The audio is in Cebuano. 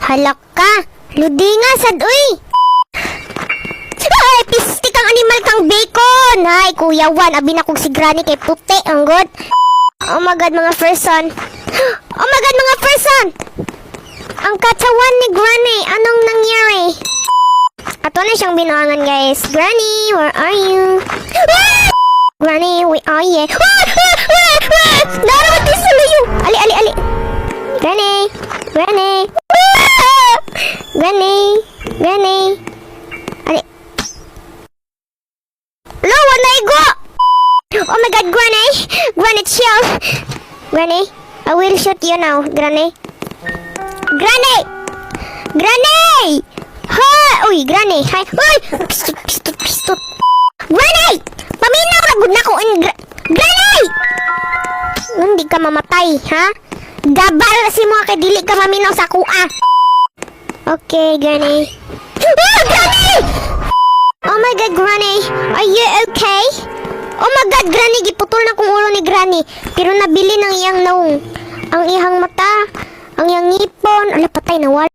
Halak ka. Ludinga sad uy. Ay, pisti kang animal kang bacon. Hay, Kuya Juan, abi na kog si Granny kay puti ang god. Oh my God, mga person. Oh my God, mga person. Ang katawan ni Granny, anong nangyari? Ato na siyang binuangan, guys. Granny, where are you? Ah! Granny, where are you? Ah! Ah! Ah! Ah! Naramat sa layo. Ali, ali, ali. Granny, Granny. Ah! Granny, Granny. Ali. Lo, wala igo! Oh my God, Granny! Granny, chill! Granny, I will shoot you now, Granny. Granny! Granny! Ha! Uy, Granny! Hi! Uy! Pistot, pistot, pistot! Granny! Paminaw ra gud nako in Granny! Hindi ka mamatay, ha? Gabal si mo kay dili ka maminaw sa kuha. Okay, Granny. Ah, Granny! Oh my God, Granny! Are you okay? Oh my God, Granny! Giputol na kong ulo ni Granny. Pero nabili ng iyang naong. Ang iyang mata, ang iyang ngipon. Ala, patay na wala.